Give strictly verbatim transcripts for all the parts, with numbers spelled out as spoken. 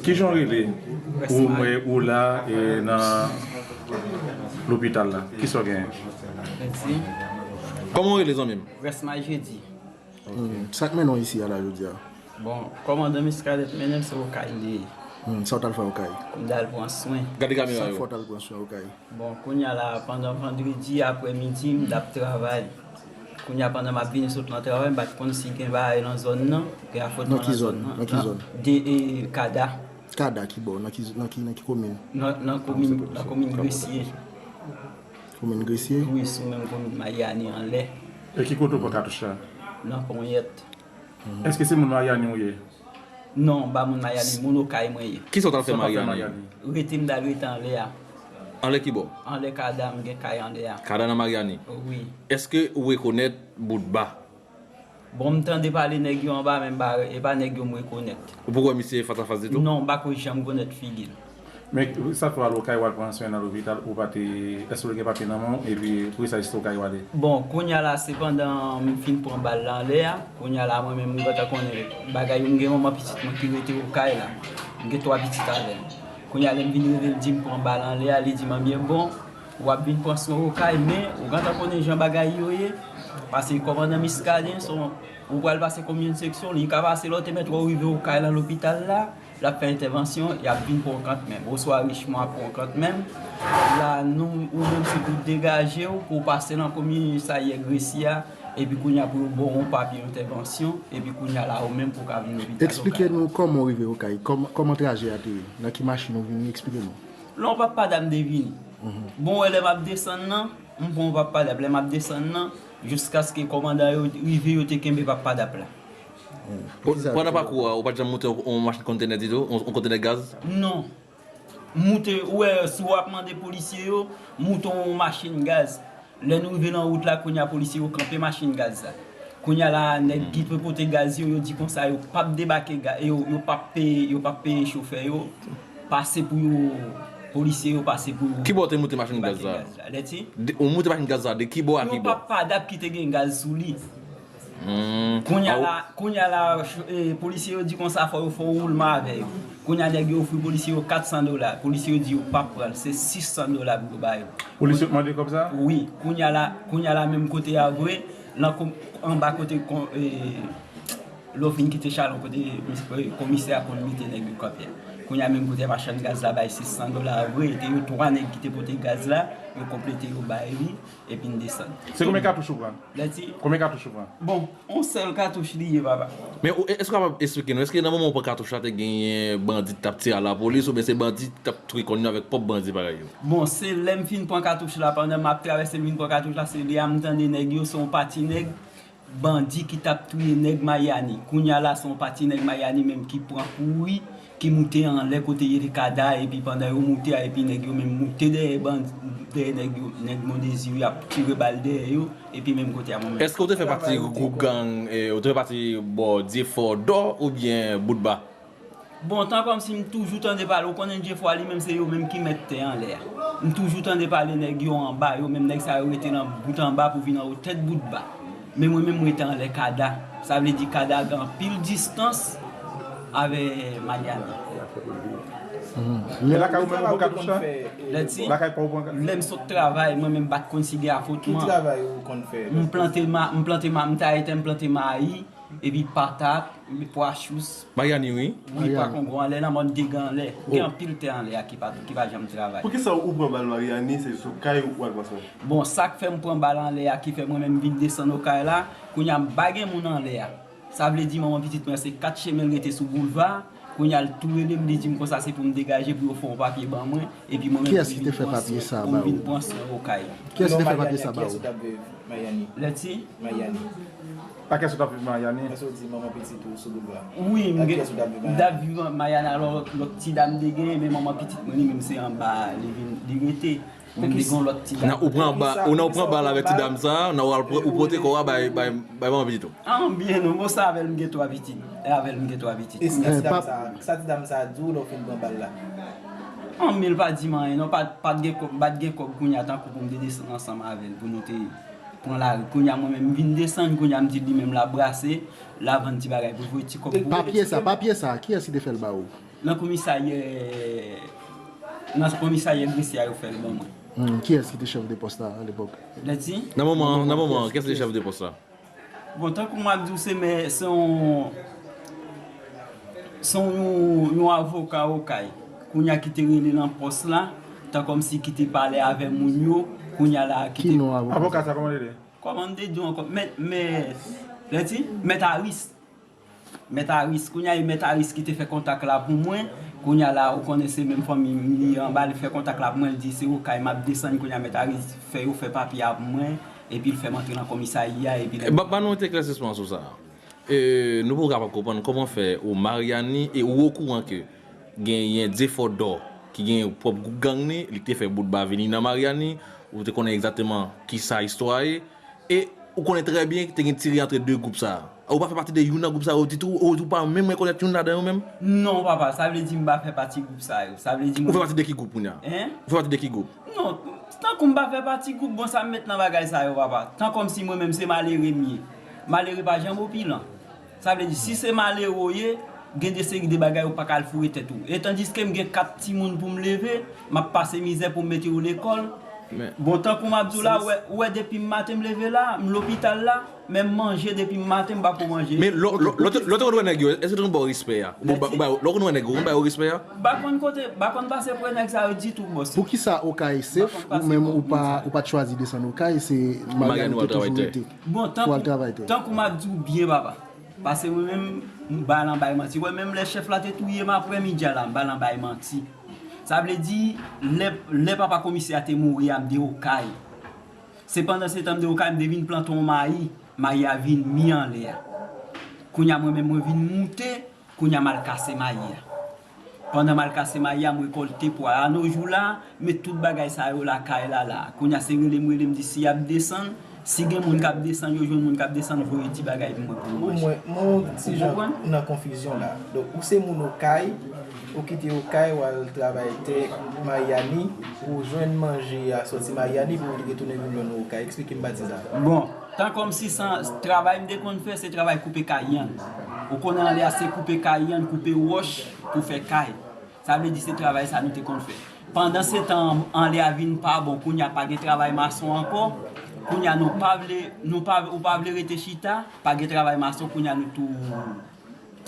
Kijan w rele? Ou, ou la e nan lopital la. Kisa w genyen? Mèsi. Kòman w rele, zanmi m? Rès Majedi. Hmm, sa k mennen w isi a la jodi a? Bon, kòmandan Muscadin mennen m se Okay li ye. Hmm, sa w t al fè Okay? M t al pran swen. Gade kamera Sa k fè w yo. T al pran swen Okay? Bon, kounye a la, pandan vandredi aprèmidi, m t ap travay. Kounye a, pandan m ap vini sot nan travay, m pa t konn si gen bagay nan zòn nan. Gen afwontman Nan ki nan zòn zòn? Nan. Nan ki zòn? De, e, Kada. Kada ki bò? Nan ki, nan ki, nan ki komin? Nan, nan komin, nan komin Gresye. Komin Gresye? Wi, sou menm komin Maryani anlè. E ki kote w pran katouch la? Nan Ponyèt. Èske se moun Maryani w ye? Non, m pa moun Maryani, moun Okay mwen ye. Kisa w t al fè Sa w t al fè Maryani? Maryani? Rete m t al rete anlè a. Anlè ki bò? Anlè Kada, m gen kay anlè a. Kada nan Maryani. Wi. Èske ou rekonèt Boutba? Bon, m tande pale nèg yo anba, men m pa, e pa nèg yo m rekonèt. Ou poko wè misye fas a fas ditou? Non, m pa ko janm konèt figi l. Men sa fè w al Okay, w al pran swen nan lopital, ou pa te, èske w te gen papye nan men w, epi poukisa se Okay w ale? Bon, kounye a la, se pandan m fin pran bal la anlè a, kounye a la, mwen menm, m gentan konnen bagay yo, m gen manman pitit mwen ki rete Okay la. M gen twa pitit avè l. Kounye a, lè m vin rive, l di m pran bal anlè a, li di m, "Ebyen, bon, w ap vin pran swen Okay, men ou gentan konnen jan bagay yo ye." Paske kòmandan Muscadin, se yon, ou pral pase konbyen seksyon, li ka pase lòt, e mèt wè w rive Okay la lopital la, l ap fè entèvansyon, y ap vin pran w kantmenm. Oswa Richemond ap pran w kantmenm. La, nou, ou menm se pou w degaje w, pou w pase nan komin sa yè Gresye a, epi kounye a pou yo ba w yon papye entèvansyon, epi kounye a la, ou menm pou w ka vin lopital. Eksplike nou kòman w rive Okay, kòman, kòman trajè a te ye, nan ki machin ou vini, eksplike nou. Non, papa dam te vini. Bon, wè, lè m ap desann nan, m pran papa dam, lè m ap desann nan, jiskaske kòmandan yo rive, yo te kenbe papa dam la. Pandan pakou a, ou pa t janm moute yon machin kontènè ditou, yon kontènè gaz? Non. Moute, ou wè, si w ap mande polisye yo, moute yon machin gaz. Lè nou rive nan wout la, kounye a polisye yo kanpe machin gaz la. Kounye a la, nèg ki te pote gaz yo, yo di konsa, yo p ap debake, ga- yo, yo p ap peye, yo p ap peye chofè yo. Pase pou yo, polisye yo pase pou yo. Ki bò w te moute machin gaz la? Lè ti? Ou moute machin gaz la de ki bò a ki Yon bò? papa dap ki te gen gaz sou li. Hmm. Kounye a Ah, la, kounye a la, eh, polisye yo di konsa fò yo fè yon woulman avè yo. Kounye a nèg yo ofri polisye yo kat san dola. Polisye yo di yo p ap pran l, se sis san dola pou yo ba yo. Polisye yo t mande kòb sa? Wi, kounye a la, kounye a la menm kote a vre, nan kom- anba kote kon- eh, lè w fin kite chalon kote mis- eh, komisè a konn mete nèg yo kanpe a. Kounye a menm kote machann gaz la bay sis san dola a vre, e te yo twa nèg ki te pote gaz la, yo konplete yo bay li, epi n desann. Se konbyen katouch ou pran? Lè ti, Konbyen katouch ou pran? bon, yon sèl katouch li ye, papa. Men ou- èske w kapab eksplike nou, èske nan moman ou pran katouch la te genyen bandi t ap tire a lapolis, oubyen se bandi t ap touye kòn yo avèk pwòp bandi parèy yo? Bon, se lè m fin pran katouch la, pandan m ap travèse m vin pran katouch la, se lè a m tande nèg yo, se yon pati nèg bandi ki t ap touye nèg Mayani. Kounye a la, se yon pati nèg Mayani menm ki pran kouri, ki moute anlè kote yo te ka da, epi pandan yo moute a, epi nèg yo menm moute dèyè bandi, dèyè nèg yo, nèg Mondeziri ap tire bal dèyè yo, epi menm kote a mwen menm. Èske ou te fè pati gwoup gang, eh, ou te fè pati bò Dyefò Dò oubyen Boutba? Bon, tan kòmsi m toujou tande pale, ou konnen Dyefò li menm se yo menm ki mèt tè anlè a. M toujou tande pale nèg yo anba, yo menm nèg sa yo rete nan bout anba pou vin anwo tèt bout ba. Men mwen menm m rete anlè Kada. Sa vle di Kada gen anpil distans avè Mayani. E lakay ou menm ou pran katouch la? Lè ti, Lakay pa ou pran katouch? Lè m sot travay, mwen menm m pa t konn si gen afwontman. Ki travay ou konn fè? M plante ma, m plante ma, m ta rete m plante mayi, epi patat, epi pwa chous. Mayani, wi. Wi, pa Kongo, anlè nan mòn Degan anlè. Gen anpil tè anlè a ki pa, ki pa janm travay. Poukisa ou pran bal Mayani, se sou kay ou al pran swen? Bon, sa k fè m pran bal anlè a, ki fè mwen menm vin desann Okay la, kounye a m pa gen moun anlè a. Sa vle di manman pitit mwen se kat chemen l rete sou boulva. Kounye a l tou rele m, li di m konsa se pou m degaje pou yo fè yon papye ban mwen. Epi mwen menm Kiyès ki te fè papye sa ba ou? Pou m vin pran swen Okay. Kiyès ki te fè Mayani, papye sa ak ba kiyès ou? Ou t ap viv Mayani? Lè ti, Ak kiyès ou t ap viv Mayani? Èske ou di manman pitit ou sou boulva? Wi, m Ak gen, kiyès ou t ap viv m t ap viv Mayani, alò lòt, lòt ti dam te gen, men manman pitit mwen li menm se anba li vin, li rete. Men m te gen lòt ti dam. Nan ou pran ba, ou nan ou pran bal avèk ti dam sa, nan ou al pran- ou pote kò a bay, bay, bay manman pitit ou. An byen, non, bon, sa avè l m gen twa pitit. E avè l m gen twa pitit. E sa ti dam pap- sa, sa ti dam sa di w lè w fin pran bal la? An men l pa di m anyen, non, pa, pa t gen kòb, pa t gen kòb kounye a tankou pou m te desann ansanm avè l, pou nou te pran lari. Kounye a mwen menm m vin desann, kounye a m di li menm l ap brase, l ap vann ti bagay pou l voye ti kòb pou mwen. Papye sa, papye sa, kiyès ki te fè l ba ou? Nan komisarya, nan komisarya Gresye a yo fè l ban mwen. Hmm, kiyès ki te chèf de pòs la alepòk? Lè ti? Nan moman, nan moman, kiyès ki te chèf de pòs la? Bon, tankou m ap di w, se mè, se yon, se yon, yon avoka Okay. Kounye a ki te rele nan pòs la, tan kòmsi ki te pale avè moun yo, kounye a la ki te... Ki non avoka sa? Avoka sa, kòman li rele? Kòman m te di w ankò? Mèt, mèt, lè ti? Mèt Aris. Mèt Aris, kounye a e Mèt Aris ki te fè kontak la pou mwen. Kounye a la, ou konnen se menm fanmi m li anba, li fè kontak la pou mwen, li di se Okay m ap desann, kounye a Mèt Aris fè yo fè papye a pou mwen, epi l fè m antre nan komisarya, epi lè... Ban, ban nou yon ti eklèsisman sou sa. E, nou poko kapab konprann kòman fè ou Maryani e ou okouran ke genyen Defò Dò ki genyen pwòp gwoup gang li, li te fè bout ba vini nan Maryani, ou te konnen egzakteman kisa istwa ye, e ou konnen trè byen te gen tire antre de gwoup sa a. Ou pa fè pati de youn nan gwoup sa yo ditou, ou, ou pa menm rekonèt youn ladan yo menm? Non, papa, sa vle di m pa fè pati gwoup sa yo. Sa vle di... Ou fè pati de ki gwoup kounye a? Hein? Ou fè pati de ki gwoup? Non, tankou m pa fè pati gwoup, bon, sa m met nan bagay sa yo, papa? Tan kòmsi mwen menm se malere m ye. Malere pa janm opilan. Sa vle di, si se malere w ye, gen de seri de bagay ou pa ka al foure tèt ou. E tandiske m gen kat timoun pou m leve, m ap pase mizè pou m mete yo lekòl. Men... Bon, tankou m ap di w la, ou wè, ou wè depi m maten m leve la, m lopital la, menm manje depi m maten m pa ko manje. Men lè, lè, lè, lè w te konn wè nèg yo, èske w te konn ba yo respè a? Ou ba, ou ba, lè w konn wè nèg yo, ou konn ba yo respè a? M pa konn kote, m pa konn pase pre nèg sa yo ditou, bòs. Poukisa Okay safe, ou menm ou pa, ou pa t chwazi desann Okay, se Maryani ou te toujou rete? Bon, tankou, tankou m ap di w byen, papa. Paske mwen menm, m pa nan bay manti. Wè, menm lè chèf la te touye m aprè midi a la, m pa nan bay manti. Sa vle di, lè, lè papa komisè a te mouri a, m te Okay. Se pandan se tan m te Okay, m te vin plante yon mayi, mayi a vin mi anlè a. Kounye a mwen menm, mwen vin moute, kounye a m al kase mayi a. Pandan m al kase mayi a, m rekòlte pwa a. Anojou la, met tout bagay sa yo lakay la, la. Kounye a se rele m rele, m di si y ap desann, si gen moun k ap desann, yo jwenn moun k ap desann, voye ti bagay pou mwen pou m manje. Ou konprann? Mwen, mwen yon ti jan nan konfizyon la. Donk, ou se moun Okay, ou kite Okay, w al travay tè Maryani, pou w jwenn manje a soti Maryani, pou w retounen vin jwenn Okay. Eksplike m pati sa. Bon, tan kòmsi san travay m te konn fè, se travay koupe kayann. Ou konnen anlè a se koupe kayann, koupe wòch pou fè kay. Sa vle di se travay sa nou te konn fè. Pandan se tan anlè a vin pa bon, kounye a pa gen travay mason ankò. Kounye a nou pa vle, nou pa, ou pa vle rete chita, pa gen travay mason, kounye a nou tou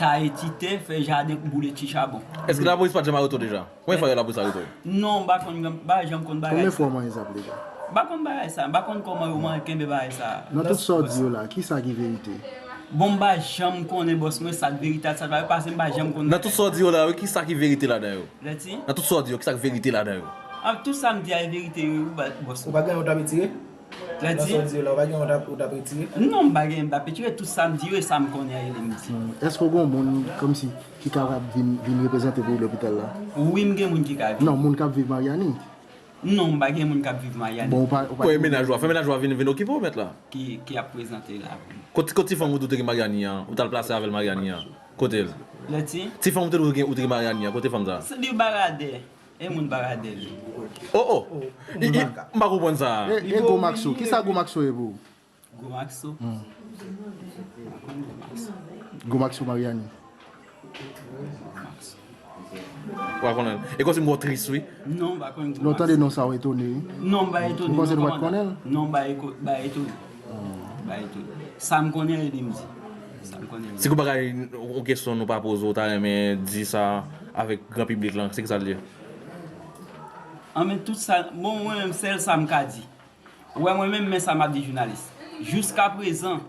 taye ti tè, fè jaden, boule ti chabon. Èske lapolis pa t janm arete w deja? Konbyen fwa lapolis arete w? Non, m pa konn, m pa janm konn bagay sa. Konbyen fwa w manyen zam deja? M pa konn bagay sa, m pa konn kòman yo manyen kenbe bagay sa. Nan tout sa w di yo la, kisa ki verite? Bon, m pa janm konnen bòs mwen, sa k verite ak sa k pa verite, paske m pa janm konn bagay sa. Nan tout sa w di yo la, wi, kisa ki verite ladan yo? Lè ti? Nan tout sa w di yo, kisa k verite ladan yo? Ah, tout sa m di a e verite, wi, wi, bòs mwen. Ou pa gen yon tab etire? Lè ti? Nan sa w di yo la, ou pa gen yon tab, ou tab etire? Non, m pa gen, m tab etire, tout sa m di yo, e sa m konnen a, e li m di. Hmm. Èske w gen yon moun, kòmsi, ki kapab vin, vin reprezante pou ou lopital la? Wi, m gen moun ki ka vin. Non, moun k ap viv Maryani. Non, m pa gen moun k ap viv Maryani. Bon, ou pa, ou pa... Fè menaj ou a, fè menaj ou a vin, vin okipe w mèt la. Ki, ki ap prezante la. Kote, kote ti fanm ou te gen Maryani an, ou t al plase avè l Maryani an? Kote l? Lè ti? Ti fanm ou te gen, ou te gen Maryani an, kote fanm sa? Se li Baradè. E moun Baradè li. Oh, oh. I, i, m pa konprann sa. E, e Gwo Makso, kisa Gwo Makso ye pou ou? Gwo Makso. Hmm. Gwo Makso. Gwo Makso Maryani. Gwo Makso. Ou pa konnen. E kòmsi m wè w tris, wi. Non, m pa konn Gwo Makso. Lè w tande non sa, w etone, wi. Non, m pa etone. Ou panse nou pa t konnen l? Non, m pa eko-, pa etone. Hmm. M pa etone. Sa m konnen, e li m di. Sa m konnen, e li m di. Si gon bagay, yon kesyon nou pa poze w, w ta renmen di sa avèk gran piblik lan, se kisa l ye? An men tout sa, bon, mwen menm, sèl sa m ka di. Ou wè mwen menm, men sa m ap di jounalis. Jiskaprezan,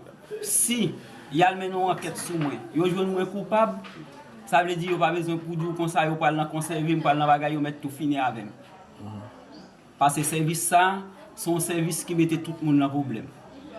si y al mennen yon ankèt sou mwen, yo jwenn mwen koupab, sa vle di yo pa bezwen pou di w konsa, yo pral nan konsève m, pral nan bagay, yo mèt tou fini avè m. Paske sèvis sa, se yon sèvis ki mete tout moun nan pwoblèm.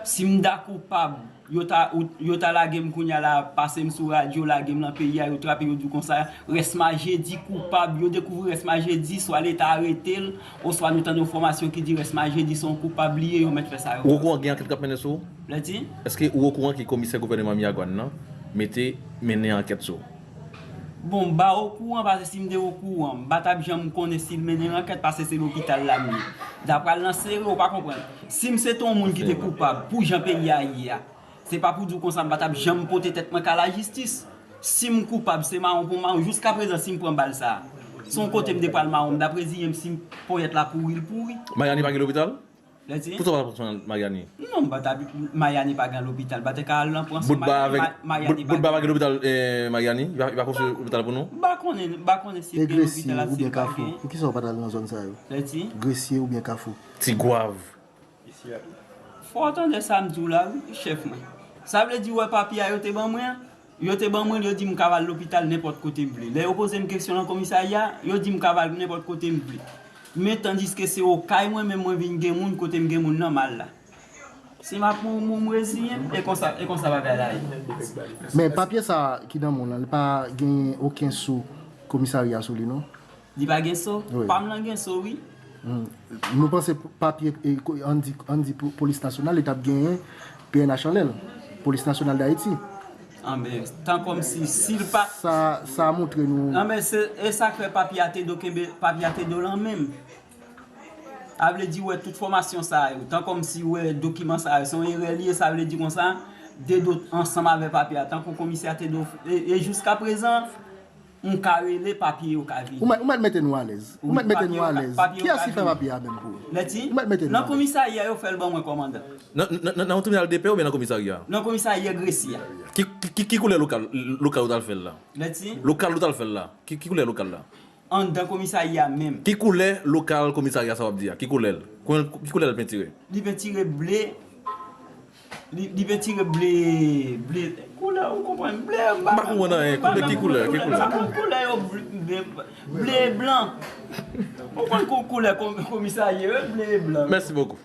Si m ta koupab, yo ta, ou, yo ta lage m kounye a la, pase m sou radyo, lage m nan peyi a, yo trape, yo di w konsa, Rès Majedi koupab, yo dekouvri Rès Majedi, swa Leta arete l, oswa nou tande yon enfòmasyon ki di Rès Majedi se yon koupab li ye, yo mèt fè sa yo vle. Ou okouran gen ankèt k ap mennen sou ou? Lè ti? Èske ou okouran ke komisè gouvènman Miragwàn nan mete, mennen ankèt sou ou? Bon, m pa okouran, paske si m te okouran, m pa t ap janm konnen si l mennen ankèt, paske se lopital la m ye. M ta pral nan sere, ou pa konprann. Si m se te yon moun ki te koupab pou jan peyi a ye a, se pa pou di w konsa m pa t ap janm pote tèt mwen ka lajistis. Si m koupab, se mawon pou mawon. Jiska prezan, si m pran bal sa a, se yon kote m te pral mawon, m t ap reziye m si m ponyèt la pouri, l pouri. Mariani pa gen lopital? Lè ti? Poukisa w pa pran swen Mariani? Non, m pa ta Mariani pa gen lopital. M pa te ka al nan pran swen Boutba avèk Mariani. Mariani pa Boutba pa gen lopital eh, Mariani? Li pa, li pa konstwi lopital pou nou? M pa konnen, m pa konnen si E gen Gresi lopital la, si oubyen li pa Kafou? gen. Poukisa w pa t al nan zòn sa yo? Lè ti? Gresi oubyen Kafou? Tigwav. Fò w tande sa m di w la, wi, chèf mwen. Sa vle di, wè, papye a yo te ban mwen an, yo te ban mwen l, yo di m ka al lopital nenpòt kote m vle. Lè yo poze m kesyon nan komisarya, yo di m ka al nenpòt kote m vle. Men tandiske se Okay mwen menm mwen vin gen moun, kote m gen moun nan m al la. Si m ap mouri, mouri, m reziye m, e konsa, e konsa bagay la ye. Men papye sa ki nan men w lan, li pa gen okenn sou komisarya sou li, non? Li pa gen so? Wi. Pa m lan gen so, wi. Nou panse papye, e, ko- ann di, ann di po- polis nasyonal, li t ap genyen P N H anlè l. Polis nasyonal d Ayiti. Anben, tan kòmsi, si l pa. Sa, sa montre nou. Anben, se, e sa k fè papye a te do kenbe, papye a te do lan men m. A vle di, wè, tout fòmasyon sa yo, tan kòmsi, wè, dokiman sa yo, se yon erè li ye, sa vle di konsa, de do ansanm avè papye a, tankou komisè a te do, e, e jiska prezan, m ka rele papye yo ka vini. Ou mèt, ou mèt mete nou alèz. Ou Wi, mèt mete papye nou yo ka- alèz. papye yo Kiyès ka ki fè vini. papye a menm pou ou? Lè ti? Ou mèt mete nou Nan alèz. Komisarya yo fè l ban mwen kòmandan. Nan, nan, nan, nan yon tribinal de pè oubyen nan komisarya? Nan komisarya Gresi a. Ki, ki, ki, ki koulè lokal, lokal ou t al fè l la? Lè ti? Lokal ou t al fè l la? Ki, ki koulè lokal la? Anndan komisarya menm. Ki koulè lokal komisarya sa w ap di a? Ki koulè l? Koulè- Ki koulè l pentire? Li pentire ble. Li, li pentire ble. Ble. Koulè, ou konprann? Ble. M pa konprann anyen. Koulè, ki koulè? Ki koulè? Koulè yo ble, ble, ble blan. Ou konn kou- koulè kom- komisarya yo, ble blan. Mèsi bokou.